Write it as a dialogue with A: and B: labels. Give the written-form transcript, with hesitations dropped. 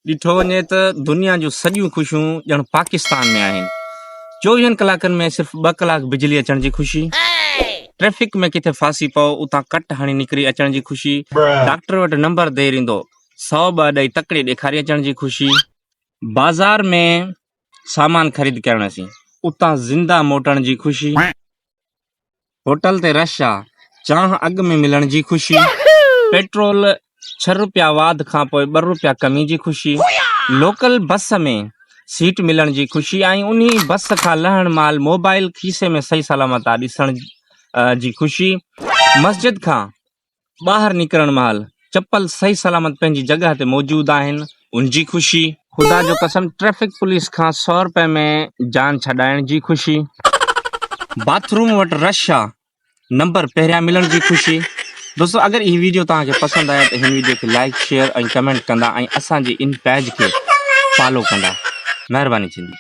A: ڏٺو وڃي ته دنيا جون سڄيون خوشيون ڄڻ پاڪستان ۾ آهن. چوويهن ڪلاڪن ۾ صرف ٻه ڪلاڪ بجلي اچڻ جي خوشي، ٽريفڪ ۾ ڪٿي ڦاسي پئو اتان ڪٽ هڻي نڪري اچڻ جي خوشي، ڊاڪٽر وٽ نمبر دير ايندو سئو ٻه ڏئي تڪڙي ڏيکاري اچڻ جي خوشي، بازار ۾ سامان خريد ڪرڻ سين اتان زنده موٽڻ جي خوشي. هوٽل تي رش آ، چانهه اڳ ۾ ملڻ جي خوشي، پيٽرول ڇهه روپيا واڌ کانپوء ٻه روپيا ڪمي جي خوشي، لوڪل بس ۾ سيٽ ملڻ جي خوشي ۽ انهي بس کان لهڻ مهل موبائل کيسي ۾ صحيح سلامت آ ڏسڻ جي خوشي، مسجد کان ٻاهر نڪرڻ مهل چپل صحيح سلامت پنهنجي جڳهه تي موجود آهن ان جي خوشي. خدا جو قسم ٽريفڪ پوليس کان سئو روپئي ۾ جان ڇڏائڻ جي خوشي. باٿ روم وٽ رش آ نمبر پهريان ملڻ جي خوشي. دوستو اگر هي ويڊيو توهان کي پسند آيو ته هن ويڊيو کي لائيڪ شيئر ۽ ڪمينٽ ڪندا ۽ اسان جي ان پيج کي فالو ڪندا مهرباني ٿيندي.